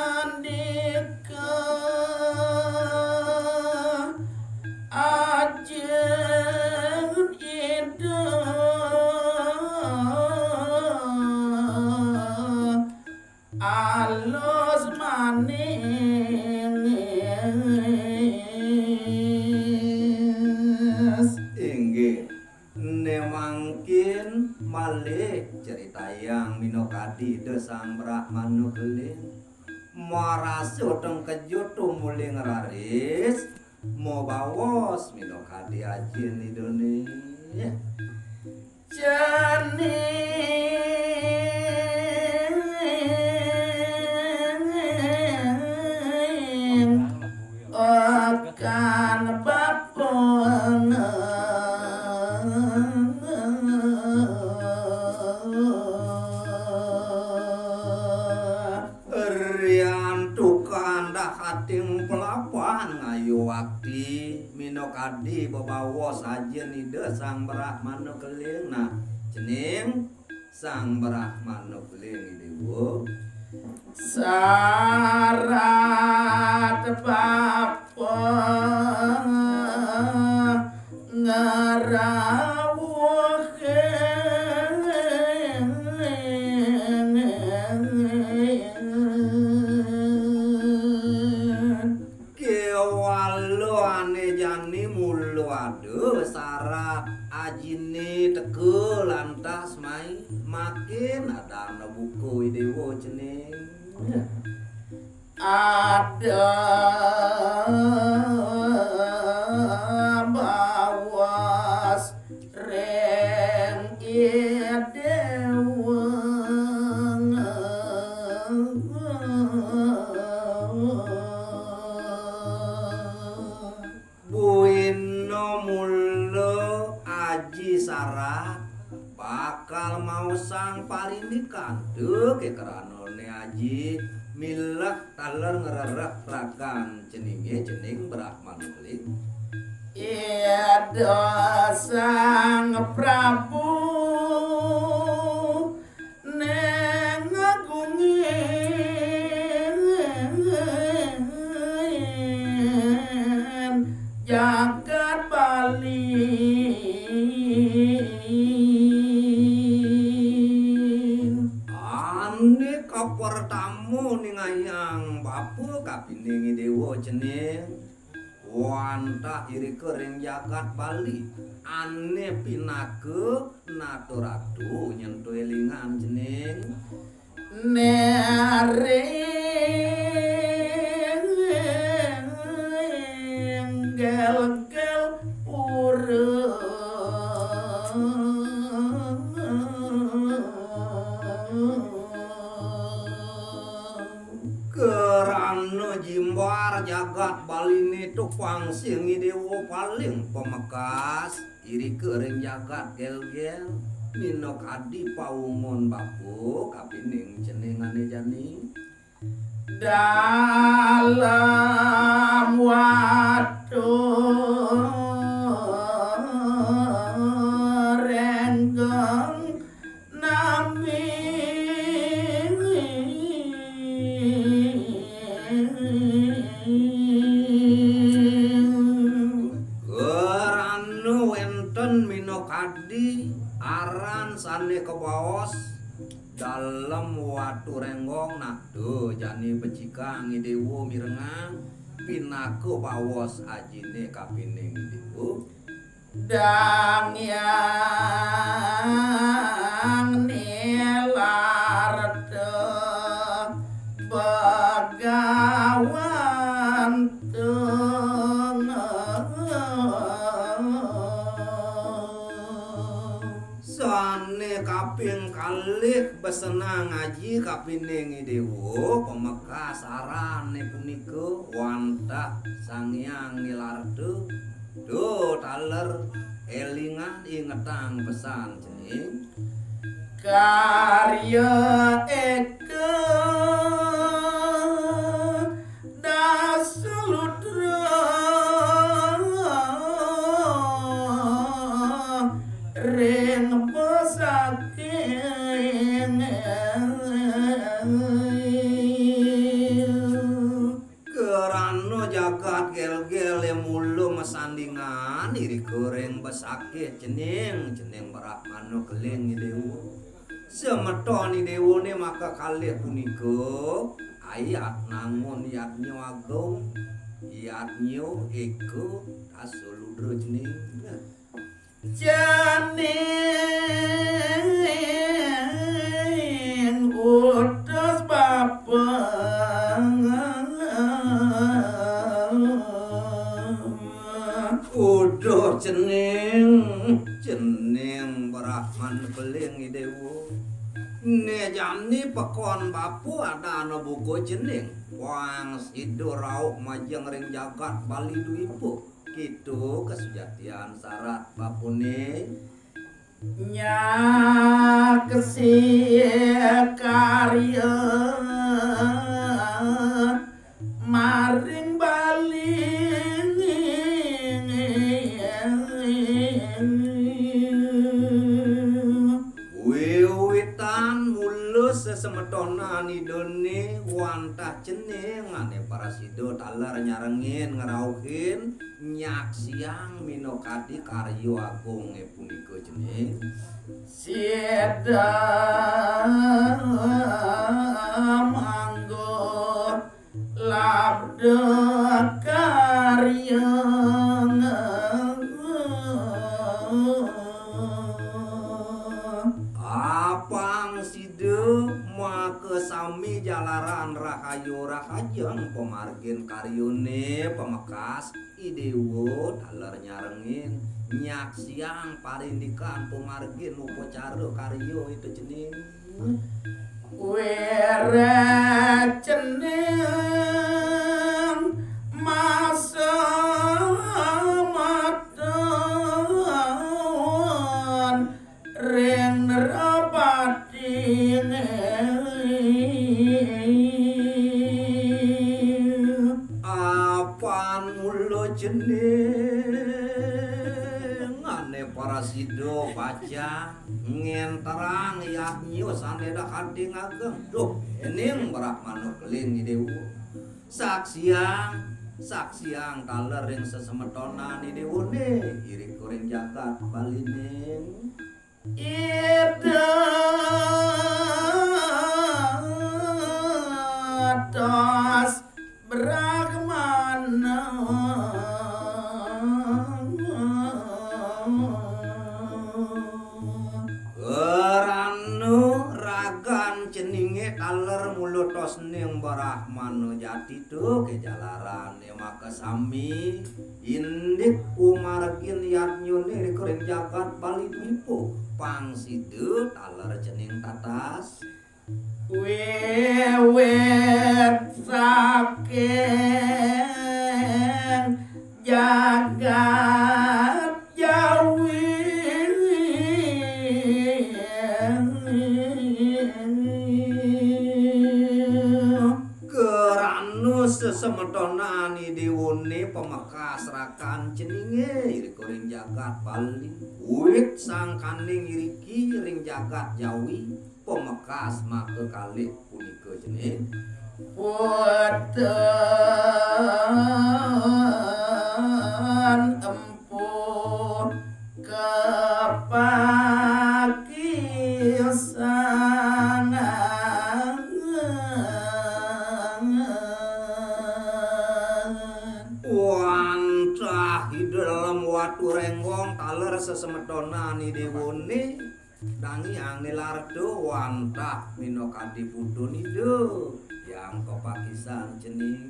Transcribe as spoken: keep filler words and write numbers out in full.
Mangandika ajeng Ida alus manis. Inggih, ne mangkin malih critayang minakadi Ida Sang Brahmana Keling. Marasa tengkejut tumuli ngraris, mabaos minakadi ajin Idane. Cening akan bapa. Riantukan dah ating pelapan ngayu wakti, minakadi bebaos ajin Ida Sang Brahmana Keling. Nah, cening Sang Brahmana Keling Idewa. Sarat bapa ngrawuh. Kéwala ané jani mula ada sarat ajiné teka lantas mai, makin ada ana buka Idéwa cening. Ada bawas ring Idéwa. Buina mula aji sarat bakal maosang parindikan. Duh, ké kranané aji milah taler ngrereh ragan ceningé cening Brahmana Keling. Ida Sang Prabu ning ngagungin jagat Bali. Ané kapertama ningayang bapa kapining Idéwa cening. Wantah irika ring jagat Bali, ané pinaka nata ratu nyentuh élingan cening. Nering gel-gel pura. Krana jimbar jagat Baliné tupang sing Idéwa paling pamekas, irika ring jagat Gélgél, minakadi paungun bapa kapining cening ané jani. Dalam watu renggeng nami. Krana wénten minakadi aran sané kabaos Dalem Watu Renggong, nah, duh, jani becikang Idéwa mirengang, pinaka baos ajiné kapining Idéwa. Dang Hyang nilar teh begawantung. Sané kaping kalih besenang aji kapining Idéwa, pamekas arané punika wantah Sang Hyang Nilarta. Duh, taler élingang ingetang pesan cening. Karya éka dasa lutra. Jagat gel-gel ya mula masandingan irika ring besakih cening, cening Brahmana keling Idewa. Semeton Idewa ni maka kalih punika, ayat nangun yadnya agung, yadnya eka dasa ludra cening. Cening utus bapa. Uduh cening, cening Brahman keling Idewa. Né jani pekon bapa adana buka cening. Pang sida rauh majeng ring jagat Bali Dwipa. Kita kasujatian sarat bapané. Nyaksi karya maring Bali. Wiwitan mula sesemetonan Idané wantah cening ané parasida taler nyarengin ngrauhin nyaksiang minakadi karya agungé punika cening. Sida manggo labda karya. Apang sida maka sami jalaran rahayu rahajeng pamargin karyané pamekas Idewa taler nyarengin nyaksiang parindikan pamargin upacara karya ida cening. Wéréh cening masa maton ring nerepati. Apan mula cening ané parasida pacang ngenterang yadnya sané dakati ngageng. Duh, ening Brahmana keling Idewa. Saksiang, saksiang taler ring sesemetonan Idewané irika ring jagat Baliné. Ida tos Brahmana. Krana ragan ceningé taler mula tos ning Brahmana jati tu ké jalaran. Makasami indik pamargin yadnyané ring jagat Bali Dwipa, pang sida taler cening tatas. Wiwit saking jagat Jawi. Krana sesemetonan Idewané pamekas rakan ceningé irika ring jagat Bali. Wit sangkaning iriki ring jagat Jawi, pamekas maka kalih punika cening. Wénten empuh kapakisan. Wantah Ida Dalem Watu Rénggong taler sesemetonan Idewané. Dangiang nilar tu wantah minakadi putun Ida, yang kapakisan cening.